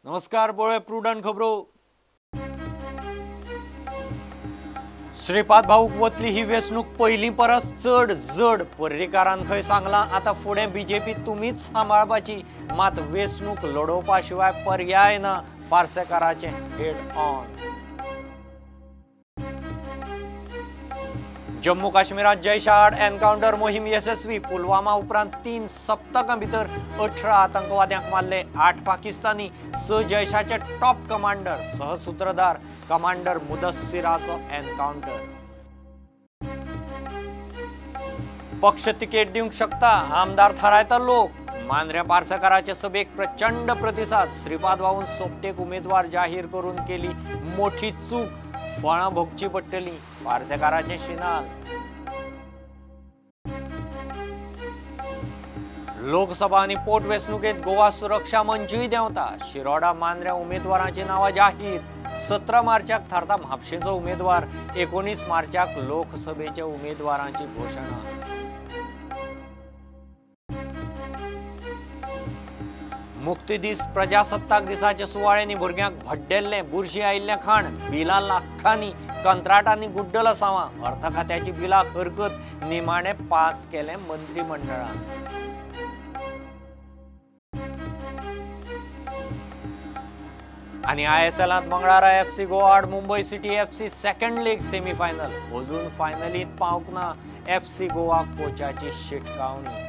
नमस्कार, पळय प्रुडंट खबरो. श्रीपाद भाऊक वतली ही वेंचणूक पयलीं परस चड जड. पर्रीकारान खंय सांगलां आतां फुडें बीजेपी तुमीच सांबाळपाची, मात वेंचणूक लडोवपा शिवाय पर्याय ना. पार्सेकाराचें हेड ऑन. जम्मू काश्मीरात जैशा आड एनकाउंटर मोहीम यशस्वी. पुलवामा उपरांत 3 सप्तकां भितर 18 आतंकवाद्यांक मारले, 8 पाकिस्तानी, 6 जैशाचे टॉप कमांडर सहसूत्रधार कमांडर मुदस्सिराचो एनकाउंटर. पक्ष तिकेट दिवंक शकता, आमदार थारायता लोक. मांद्र्या पार्सेकाराचे सभेक प्रचंड प्रतिसाद. श्रीपाद भाऊन सोपटेक उमेदवार जाहीर करून केली मोठी चूक, फळां भोगची पडटली. पार्सेकाराचे शिनाल. लोकसभा आनी पोटवेंचणुकेंत गोवा सुरक्षा मंचूय देंवता. शिरोडा मांद्र्या उमेदवारांची नांवां जाहीर. 17 मार्चाक थारता म्हापशेंचो उमेदवार, 19 मार्चाक लोकसभेच्या उमेदवारांची घोशणा. मुक्ती दीस प्रजासत्ताक दिसाच्या सुवाळ्यांनी भुरग्यांक भड्डेल्लें, बुरशी आयिल्लें खाण, बिलां लाखांनी, कंत्राटांनी गुड्डल आसावां. अर्थ खात्याची बिलां हरकत निमाणें पास केलें मंत्रीमंडळान. आनी ISLांत मंगळारा FC Goa आड Mumbai city FC second leg semifinal. अजून फायनलींत पावंक ना FC Goa कोचाची शिटकावणी.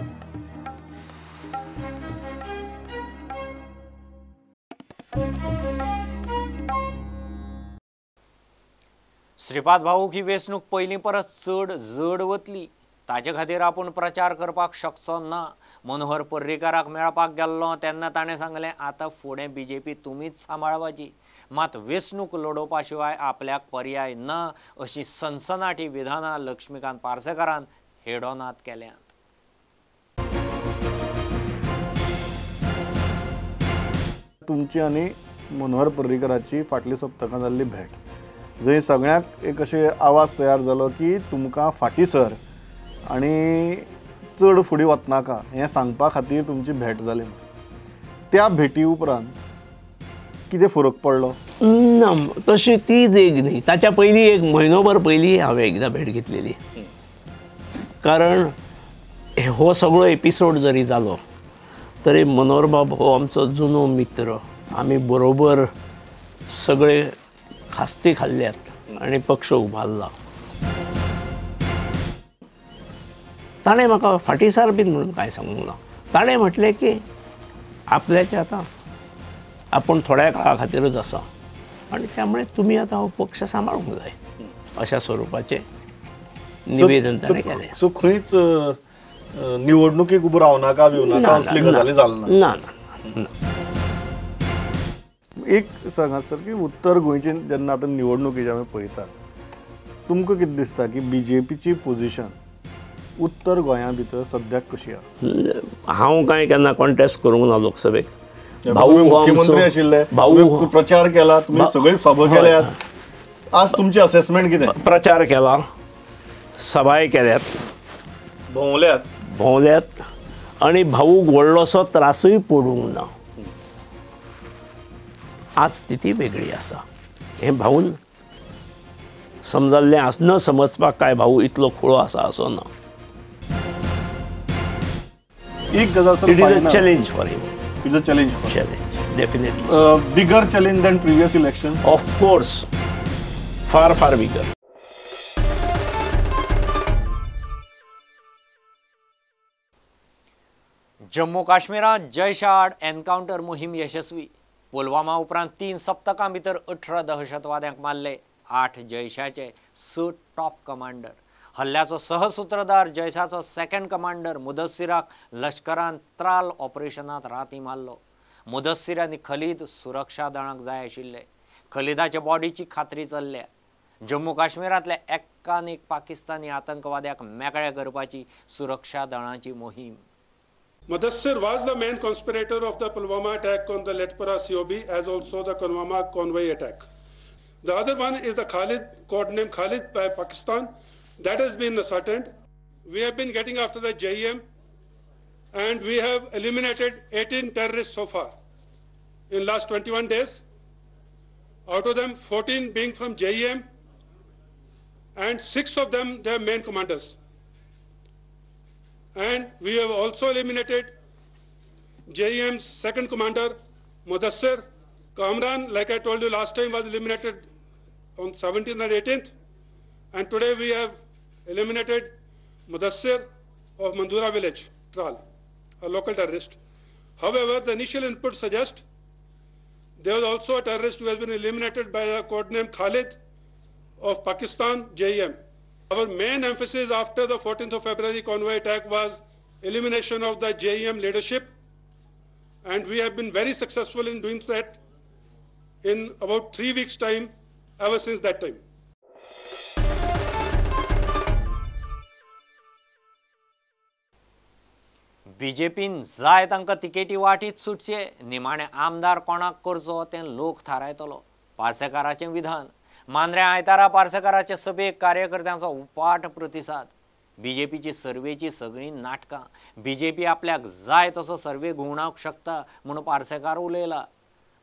श्रीपाद भाऊक ही वेंचणूक पयलीं परस चड जड वतली, ताजे खातीर आपूण प्रचार करपाक शकचो ना. मनोहर पर्रीकाराक मेळपाक गेल्लो तेन्ना ताणें सांगलें आतां फुडें बीजेपी तुमीच सांबाळपाची, मात वेंचणूक लडोवपा शिवाय आपल्याक पर्याय ना, अशी सनसनाटी विधानां लक्ष्मीकांत पार्सेकारान हेडोनात केल्यांत. तुमची आनी मनोहर पर्रीकाराची फाटली सप्तकां जाल्ली भेट, जंय सगळ्यांक एक अशें आवाज तयार जालो की तुमकां फाटीं सर आनी चड फुडें वचनाका हें सांगपा खातीर तुमची भेट जाली. त्या भेटी उपरांत कितें फरक पडलो? ना, तशी तीच एक न्ही, ताच्या पयलीं एक म्हयनोभर पयलीं हांवें एकदां भेट घेतलेली. कारण हो सगळो एपिसोड जरी जालो तरी मनोहरबाब हो आमचो जुनो मित्र, आमी बरोबर सगळे खास्ती खाल्ल्यात आनी पक्ष उबारला. ताणें म्हाका फाटीं सर बीन म्हणून कांय सांगूंक ना. ताणें म्हटलें की आपल्याचें आतां आपूण थोड्या काळा खातीरच आसा आनी त्यामुळे तुमी आतां हो पक्ष सांबाळूंक जाय, अशा स्वरुपाचें निवेदन ताणें केलें. सो खंयच निवडणुकीक उबो रावनाका बिवनाका असली गजाली जाल ना? ना ना. एक सांगात सर की उत्तर गोंयचे जेन्ना आतां निवडणुकीचे आमी पळयतात, तुमकां कितें दिसता की बीजेपीची पोझिशन उत्तर गोंया भितर सद्याक कशी आसा? हांव कांय केन्ना कॉन्टेस्ट करूंक ना लोकसभेक. भाऊ मुख्यमंत्री आशिल्ले, भाऊ प्रचार केला, तुमी सगळे सभा केल्यात, आज तुमची असेसमेंट कितें? प्रचार केला, सभाय केल्यात, भोंवल्यात भोंवल्यात आनी भाऊक व्हडलोसो त्रासूय पडूंक ना. आज स्थिती वेगळी आसा हें भाऊन समजल्लें आस न समजपाक काय भाऊ इतलो खुळो आसा असो ना. एक गजाल, it is a challenge for him. It's a challenge, challenge definitely bigger challenge than previous election. Of course, far far bigger. Jammu काश्मीरात Jaisha आड एनकाउंटर मोहीम यशस्वी. पुलवामा उपरांत 3 सप्तकां भितर 18 दहशतवाद्यांक मारले, 8 जैशाचे, 6 टॉप कमांडर. हल्ल्याचो सहसूत्रधार जैशाचो सेकंड कमांडर मुदस्सिराक लश्करान त्राल ऑपरेशनात राती मारलो. मुदस्सिर आनी खलीद सुरक्षा दळांक जाय आशिल्ले. खलिदाच्या बॉडीची खात्री चल्ल्या. जम्मू काश्मीरांतल्या एकान एक पाकिस्तानी आतंकवाद्याक मेकळे करपाची सुरक्षा दळांची मोहीम. Mudassir was the main conspirator of the Pulwama attack on the Letpora COB as also the Pulwama convoy attack. The other one is the Khalid, codename Khalid by Pakistan. That has been ascertained. We have been getting after the JEM and we have eliminated 18 terrorists so far. in last 21 days. Out of them, 14 being from JEM and 6 of them their main commanders. And we have also eliminated JEM's second commander, Mudassir. Kamran, like I told you last time, was eliminated on 17th and 18th. And today we have eliminated Mudassir of Mandura village, Tral, a local terrorist. However, the initial input suggests there was also a terrorist who has been eliminated by the code name Khalid of Pakistan, JEM. Our main emphasis after the 14th of February convoy attack was elimination of the JEM leadership, and we have been very successful in doing that in about 3 weeks' time, ever since that time. बीजेपीन जाय तांकां तिकेटी वाटीत सुटचे, निमाणे आमदार कोणाक करचो तें लोक थारायतलो. पार्सेकाराचें विधान. मांद्र्यां आयतारा पार्सेकाराचे सभेक कार्यकर्त्यांचो उपाट प्रतिसाद. बीजेपीची सर्वेची सगळीं नाटकां. बीजेपी आपल्याक जाय तसो सर्वे घुंवडावंक शकता म्हूण पार्सेकार उलयला.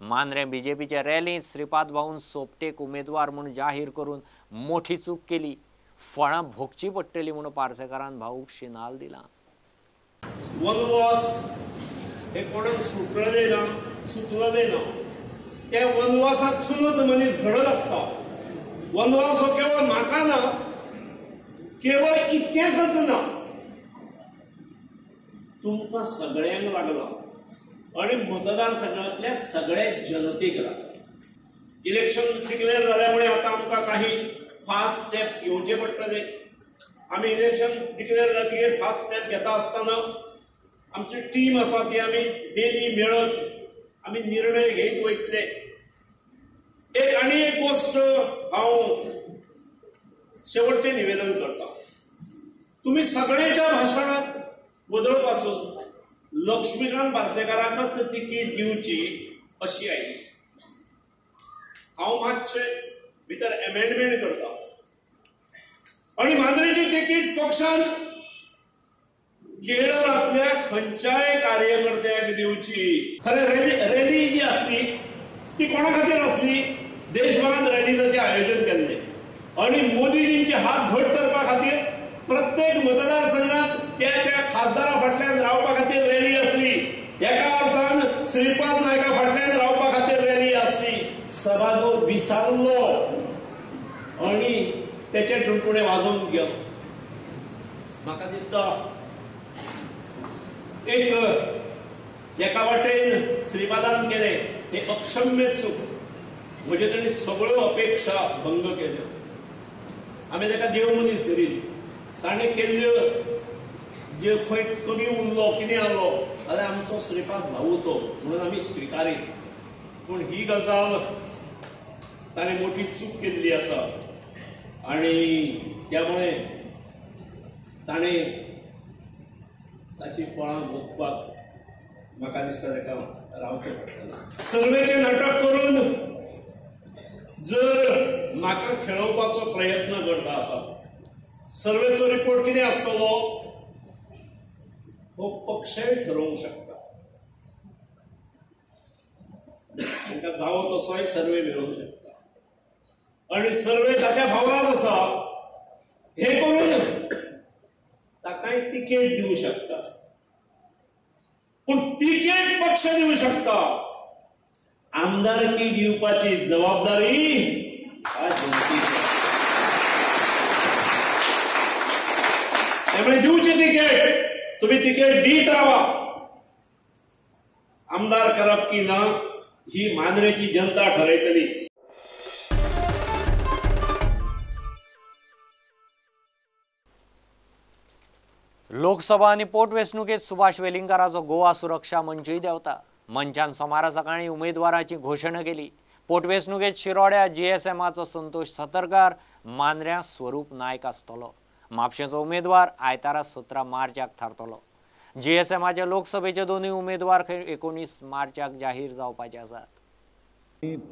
मांद्रें बीजेपीचे रॅलींत श्रीपाद भाऊन सोपटेक उमेदवार म्हूण जाहीर करून मोठी चूक केली, फळां भोगची पडटली म्हूण पार्सेकारान भाऊक शिनाल दिला. वनवास हे कोणाक सुटलें ना, सुटलें ना, त्या वनवासांतसूनच मनीस घडत आसता. वनवास हो केवळ म्हाका ना, केवळ इतक्याकच ना, तुमकां सगळ्यांक लागला आनी मतदारसंघांतल्या सगळ्या जनतेक लागला. इलेक्शन डिक्लेअर जाल्यामुळे आतां आमकां काही फास्ट स्टेप्स घेवचे पडटले. आमी इलेक्शन डिक्लेअर जातकीर फास्ट स्टेप घेता आसतना आमची टीम आसा ती आमी डेली मेळत आमी निर्णय घेत वयतले. एक आनी एक गोश्ट हांव शेवटचें निवेदन करता. तुमी सगळ्यांच्या भाशणांत वदळ पासून लक्ष्मीकांत पार्सेकाराकच तिकीट दिवची अशी आयली. हांव मातशें भितर एमेंडमेंट करता आनी मांद्रेची तिकीट पक्षान केरळांतल्या खंयच्याय कार्यकर्त्याक दिवची. खरें रॅली जी आसली ती कोणा खातीर आसली? देशभरांत रॅलीजाचें आयोजन केल्लें आनी मोदीजींचे हात घट करपा खातीर प्रत्येक मतदारसंघात त्या त्या खासदारा फाटल्यान रावपा खातीर रॅली आसली. एका अर्थान श्रीपाद नायका फाटल्यान रावपा खातीर रॅली आसली. सभागो विसारलो आनी तेचे टुणटुणे वाजोवन गेलो. म्हाका दिसता एक एका वाटेन श्रीपादान केलें हें अक्षम्य चूक. म्हणजे ताणें सगळ्यो अपेक्षा भंग केल्यो. आमी ताका देव मनीस धरीत ताणें केल्ल्यो जे खंय कमी उरलो कितें जालो जाल्यार आमचो श्रीपाद भाऊ तो म्हणून आमी स्विकारीत. पूण ही गजाल ताणें मोठी चूक केल्ली आसा आनी त्यामुळे ताणें ताची फळां भोगपाक म्हाका दिसता ताका रावचें पडटलें. सर्वेचें नाटक करून जर म्हाका खेळोवपाचो प्रयत्न करता आसा, सर्वेचो रिपोर्ट कितें आसतलो हो पक्षय ठरोवंक शकता. तांकां जावो तसोय सर्वे मेळोवंक शकता आनी सर्वे ताच्या भावरात आसा हे करून ताकाय तिकेट दिवं शकता. पूण तिकेट पक्ष दिवं शकता, आमदारकी दिवपाची जबाबदारी जनतेची. त्यामुळे दिवची तिकेट, तुम्ही तिकेट दीत रावा. आमदार करप की ना ही मांद्रेची जनता ठरयतली. लोकसभा आनी पोटवेंचणुकेंत सुभाष वेलिंगकाराचो गोवा सुरक्षा मंचूय देंवता. मंचान सोमारा सकाळीं उमेदवाराची घोशणा केली. पोटवेंचणुकेंत शिरोड्या जीएसएमाचो संतोष सतरकार, मांद्र्यां स्वरूप नायक आसतलो. म्हापशेंचो उमेदवार आयतारा 17 मार्चाक थारतलो. जीएसएमाचे लोकसभेचे दोनूय उमेदवार खंय 19 मार्चाक जाहीर जावपाचे आसात.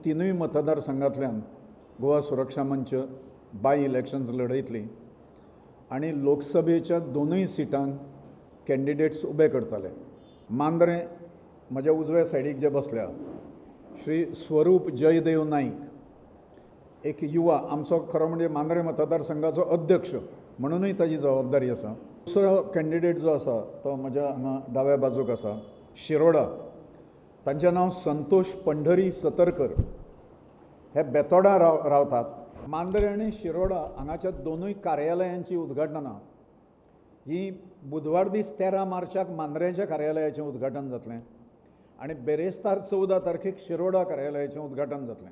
तिनूय मतदारसंघांतल्यान गोवा सुरक्षा मंच बाय इलेक्शन्स लढयतली आनी लोकसभेच्या दोनूय सिटांक कॅन्डिडेट्स उबे करतले. मांद्रें म्हज्या उजव्या सायडीक जे बसल्या श्री स्वरूप जयदेव नाईक, एक युवा आमचो खरो म्हणजे मांद्रें मतदारसंघाचो अध्यक्ष म्हणूनय ताजी जबाबदारी आसा. दुसरो कॅन्डिडेट जो आसा तो म्हज्या हांगा डाव्या बाजूक आसा, शिरोडा, तांचें नांव संतोष पंढरी सतरकर, हे बेतोडा रावतात. मांद्रें आनी शिरोडा हांगाच्या दोनूय कार्यालयांची उद्घाटनां ही बुधवार दीस 13 मार्चाक मांद्रेच्या कार्यालयाचें उद्घाटन जातलें आनी बेरेस्तार 14 तारखेक शिरोडा कार्यालयाचें उद्घाटन जातलें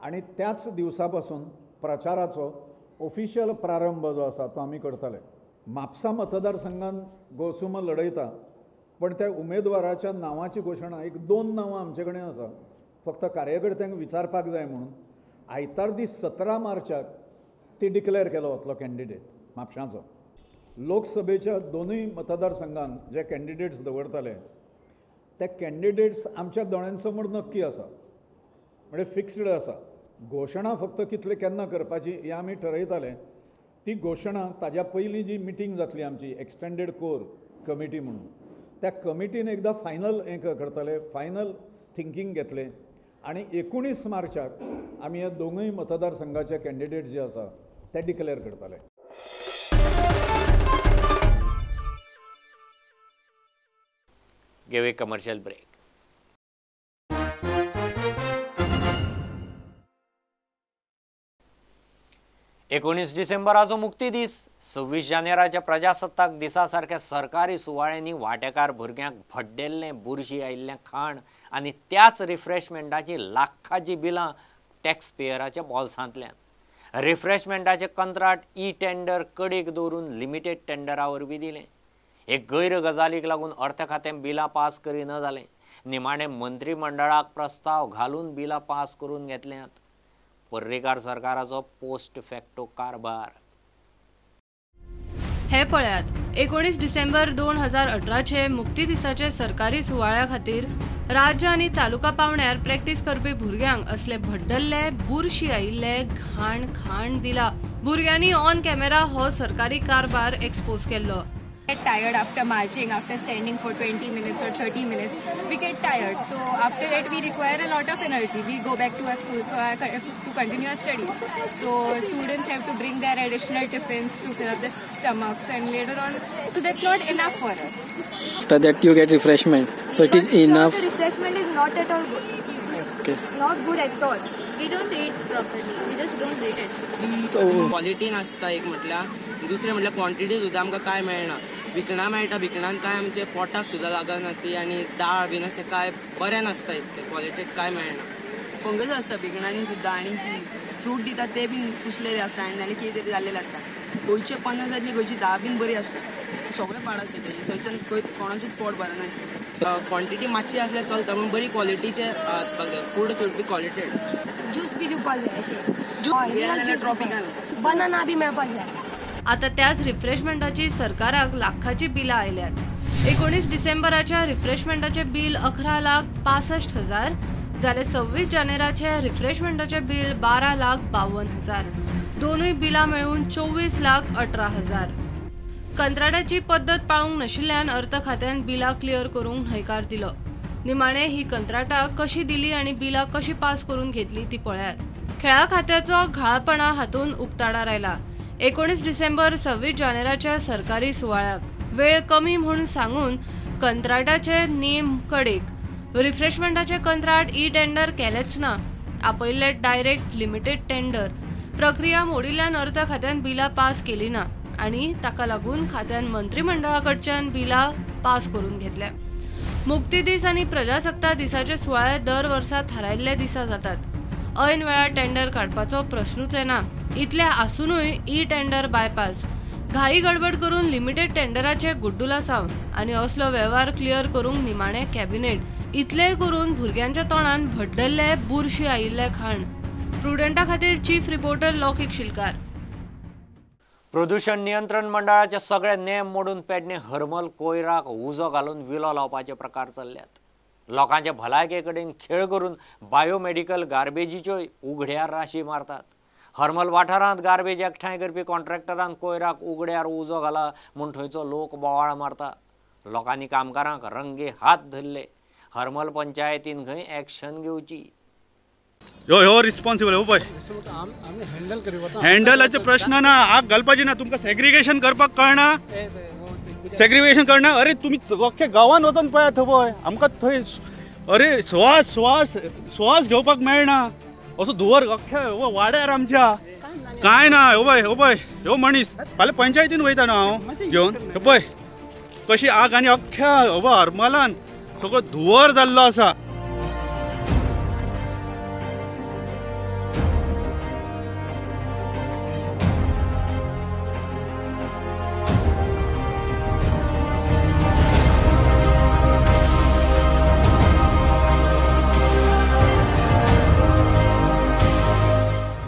आनी त्याच दिवसा पासून प्रचाराचो ऑफिशियल प्रारंभ जो आसा तो आमी करतले. म्हापसा मतदारसंघान गोसुमा लढयता, पण त्या उमेदवाराच्या नांवाची घोशणा, एक 2 नांवां आमचे कडेन आसा, फक्त कार्यकर्त्यांक विचारपाक जाय म्हणून आयतार दीस 17 मार्चाक ती डिक्लेअर केलो वतलो कॅन्डिडेट म्हापशांचो. लोकसभेच्या दोनूय मतदारसंघान जे कॅन्डिडेट्स दवरतले ते कॅन्डिडेट्स आमच्या दोळ्यांसमोर नक्की आसा, म्हणजे फिक्स्ड आसा. घोशणा फक्त कितले केन्ना करपाची हें आमी ठरयताले. ती घोशणा ताज्या पयलीं जी मिटींग जातली आमची एक्सटेंडेड कोर कमिटी म्हणून, त्या कमिटीन एकदां फायनल हें करतले, फायनल थिंकींग घेतलें आनी 19 मार्चाक आमी ह्या दोनूय मतदारसंघाचे कॅन्डिडेट जे आसा ते डिक्लेअर करतले. घेवया कमर्शियल ब्रेक. 19 डिसेंबराचो मुक्ती दीस, 26 जानेवाराच्या प्रजासत्ताक दिसा सारक्या सरकारी सुवाळ्यांनी वांटेकार भुरग्यांक भड्डेल्लें बुरशी आयिल्लें खाण आनी त्याच रिफ्रेशमेंटाची लाखांची बिलां टॅक्स पेयराच्या बोल्सांतल्यान. रिफ्रेशमेंटाचें कंत्राट ई टेंडर कडेक दवरून लिमिटेड टेंडरा वरवीं दिलें. एक गैर गजालीक लागून अर्थ खातें बिलां पास करिना जालें. निमाणें मंत्रीमंडळाक प्रस्ताव घालून बिलां पास करून घेतल्यांत. पर्रीकार सरकाराचो पोस्ट फॅक्टो कारभार. हे पळयात 19 डिसेंबर 2018 मुक्ती दिसाचे सरकारी सुवाळ्या खातीर राज्य आनी तालुका पावंड्यार प्रॅक्टीस करपी भुरग्यांक असले भड्डल्ले बुरशी आयिल्ले घाण खाण दिला. भुरग्यांनी ऑन कॅमेरा हो सरकारी कारभार एक्सपोज केल्लो. Get tired after marching, after standing for 20 minutes or 30 minutes, we get tired. So after that we require a lot of energy. We go back to our school for to continue our studies. So students have to bring their additional tiffins to fill up the stomachs, and later on, so that's not enough for us. After that you get refreshment, so it is enough. The refreshment is not at all good. Okay. Not good at all. We don't eat properly. We just don't eat it. So quality नासता एक म्हटल्यार, दुसरें म्हटल्यार quantity सुद्दां आमकां काय मेळना. भिकणां मेळटा, भिकणान काय आमचे पोटाक सुद्दां लागना ती, आनी दाळ बीन अशें काय बरें नासता, इतकें क्वॉलिटीक काय मेळना. फंगस आसता भिकणांनी सुद्दां, आनी ती फ्रूट दितात ते बीन कुसलेले आसता आनी नाल्यार कितें तरी जाल्लेलें आसता. गोंयचे 50 जातली, गोंयची 10 बीन बरी आसता. सगळें पाड आसता तेजें, थंयच्यान खंय कोणाचेंच पोट बरें नासता. क्वॉन्टिटी मातशी आसल्यार चलता, पूण बरी क्वॉलिटीचें आसपाक जाय. Food should be क्वॉलिटेड. ज्यूस बी दिवपाक जाय, अशें ट्रॉपिकल बनाना बी मेळपाक जाय. आता त्याच रिफ्रेशमेंटाची सरकाराक लाखाची बिलां आयल्यात. 19 डिसेंबराच्या रिफ्रेशमेंटाचे बिल 11,65,000 जाल्यार 26 जानेवाराचे रिफ्रेशमेंटाचे बिल 12,52,000. दोनूय बिलां मेळून 24,18,000. कंत्राटाची पद्दत पाळूंक नाशिल्ल्यान अर्थ खात्यान बिलां क्लियर करूंक न्हयकार दिलो. निमाणे ही कंत्राटां कशी दिली आनी बिलां कशी पास करून घेतली ती पळयात. खेळा खात्याचो घाळपणा हातून उक्ताडार आयला. 19 डिसेंबर 26 जानेवाराच्या सरकारी सुवाळ्याक वेळ कमी म्हूण सांगून कंत्राटाचे नेम कडेक, रिफ्रेशमेंटाचे कंत्राट ई टेंडर केलेच ना, आपयल्ले डायरेक्ट लिमिटेड टेंडर प्रक्रिया मोडिल्ल्यान अर्थ खात्यान बिलां पास केली ना आनी ताका लागून खात्यान मंत्रीमंडळा कडच्यान बिलां पास करून घेतल्या. मुक्ती दीस आनी प्रजासत्ताक दिसाचे सुवाळे दर वर्सा थारायल्ले दिसा जातात. ऐन वेळार टेंडर काडपाचो प्रश्नूच येना. इतले आसुनूय ई टेंडर बायपास, घाई गडबड करून लिमिटेड टेंडराचे गुड्डुलासांव आनी असलो वेव्हार क्लियर करूंक निमाणे कॅबिनेट. इतलेंय करून भुरग्यांच्या तोंडान भड्डल्ले बुरशी आयिल्ले खाण. प्रुडंटा खातीर चीफ रिपोर्टर लौकिक शिलकार. प्रदूषण नियंत्रण मंडळाचे सगळे नेम मोडून पेडणे हरमल कोयराक उजो घालून विलो लावपाचे प्रकार चल्ल्यात. लोकांचे भलायके कडेन खेळ करून बायोमेडिकल गार्बेजीच्योय उघड्यार राशी मारतात. हरमल वाठारांत गार्बेज एकठांय करपी कॉन्ट्रॅक्टरान कोयराक उगड्यार उजो घाला म्हूण थंयचो लोक बोवाळ मारता. लोकांनी कामगारांक रंगे हात धरले. हरमल पंचायतीन खंय एक्शन घेवची. ह्यो ह्यो रिस्पॉन्सिबल हो पळय हँडलाचे प्रश्न ना, आग घालपाची ना. तुमकां सेग्रिगेशन करपाक कळना, सेग्रिगेशन कळना. अरे तुमी अख्ख्या गांवान वचोन पळयात थंय पळय आमकां थंय अरे श्वास श्वास श्वास घेवपाक मेळना असो धुंवर अख्ख्या वाड्यार आमच्या. कांय ना. हो पळय हो पळय ह्यो मनीस फाल्यां पंचायतीन वयता न्हू हांव घेवन. हो पळय कशी आग आनी अख्ख्या हो हरमलान सगळो धुंवर जाल्लो आसा.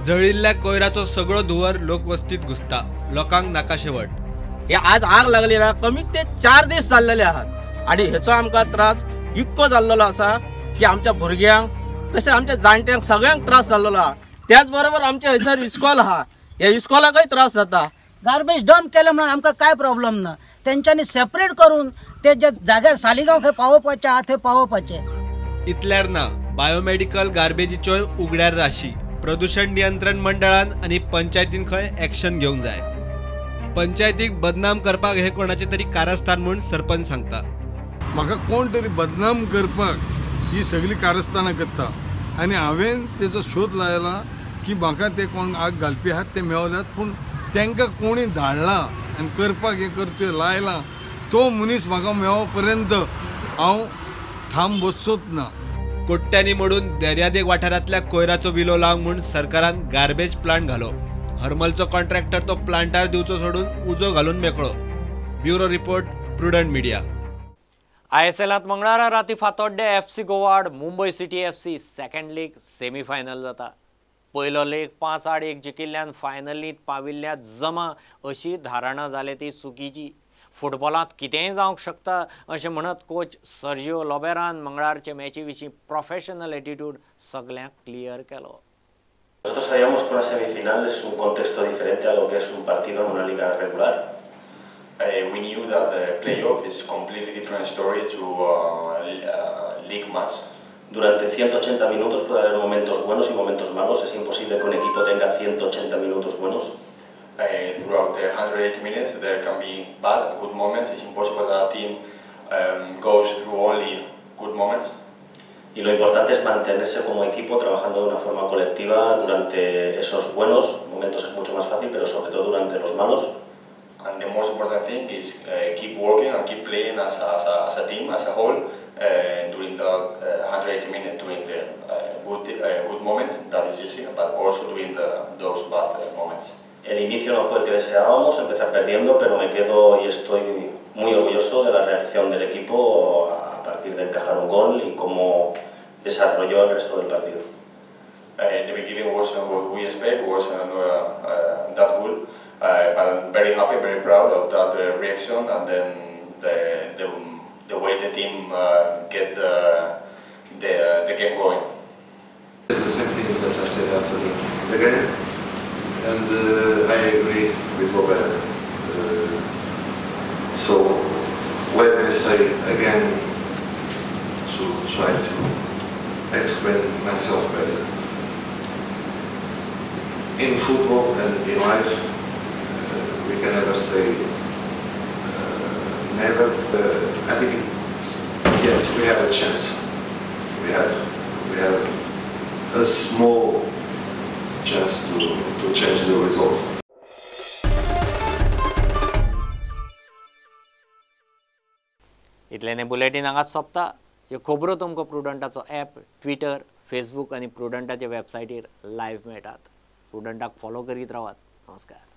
जळिल्ल्या कोयराचो सगळो धुंवर लोकवस्तीत घुसता, लोकांक नाका शेवट. हे आज आग लागली ना कमीत ते 4 दीस जाल्लेले आहात आनी हेचो आमकां त्रास इतको जाल्लेलो आसा की आमच्या भुरग्यांक तशें आमच्या जाणट्यांक सगळ्यांक त्रास जाल्लेलो आहा. त्याच बरोबर आमच्या हयसर इस्कॉल आहा, ह्या इस्कॉलाकय त्रास जाता. गार्बेज डंप केलें म्हणून आमकां कांय प्रॉब्लम ना, तेंच्यांनी सेपरेट करून ते जे जाग्यार सालिगांव खंय पावोवपाचें आहा थंय पावोवपाचें. इतल्यार ना, बायोमेडिकल गार्बेजीच्योय उगड्यार राशी. प्रदूषण नियंत्रण मंडळान आनी पंचायतीन खंय एक्शन घेवंक जाय. पंचायतीक बदनाम करपाक हे कोणाचे तरी कारस्थान म्हूण सरपंच सांगता. म्हाका कोण तरी बदनाम करपाक ही सगळी कारस्थानां करता आनी हांवें तेजो शोध लायला की म्हाका ते कोण आग घालपी आहात ते मेवल्यात, पूण तांकां कोणी धाडला आनी करपाक हें करचें लायलां तो मनीस म्हाका मेळो पर्यंत हांव ठाम बसचोच ना. कोट्यांनी मोडून दर्यादेग वाठारांतल्या कोयराचो विलो लावंक म्हूण सरकारान गार्बेज प्लांट घालो. हरमलचो कॉन्ट्रॅक्टर तो प्लांटार दिवचो सोडून उजो घालून मेकळो. Bureau report, Prudent media. आयएसएलांत मंगळारा राती फातोड्डे एफसी गोवा आड Mumbai city FC second league semifinal जाता. पयलो लेग 5-1 जिखिल्ल्यान फायनलींत पाविल्ल्या जमा अशी धारणा जाली ती चुकीची. फुटबॉलांत कितेंय जावंक शकता अशें म्हणत कोच सर्जिओ लोबेरान मंगळारचे मॅची विशीं प्रोफेशनल एटिट्यूड सगल्यांक क्लियर केलो. Nosotros sabíamos que una semifinal es un contexto diferente a lo que es un partido en una liga regular. We knew that the playoff is completely different story to league match. Durante 180 minutos puede haber momentos buenos y momentos malos. Es imposible que un equipo tenga 180 minutos buenos. Throughout the 180 minutes there can be bad, good moments. It's impossible that a team goes through only good moments. Y lo importante es mantenerse como equipo trabajando de una forma colectiva durante esos buenos momentos. Es mucho más fácil, pero sobre todo durante los malos. And the most important thing is keep working and keep playing as a team, as a whole, during the 180 minutes, during the good moments. That is easy, but also during those bad moments. El inicio no fue el que deseábamos, empezar perdiendo, pero me quedo y estoy muy orgulloso de la reacción del equipo a partir de encajar un gol y cómo desarrolló el resto del partido. In the beginning wasn't what we expect, wasn't that good, but I'm very happy, very proud of that reaction and then the way the team get the game going. The same thing that I said after the game. And I agree with Lobera. So let me say again to try to explain myself better. In football and in life, we can never say never. I think it's, yes, we have a chance. We have a small chance to change the result. इतल्याने bulletin हांगाच सोंपता. ह्यो खबरो तुमकां प्रुडंटाचो app, Twitter, Facebook आनी प्रुडंटाचे वेबसायटीर live मेळटात. प्रुडंटाक follow करीत रावात. नमस्कार.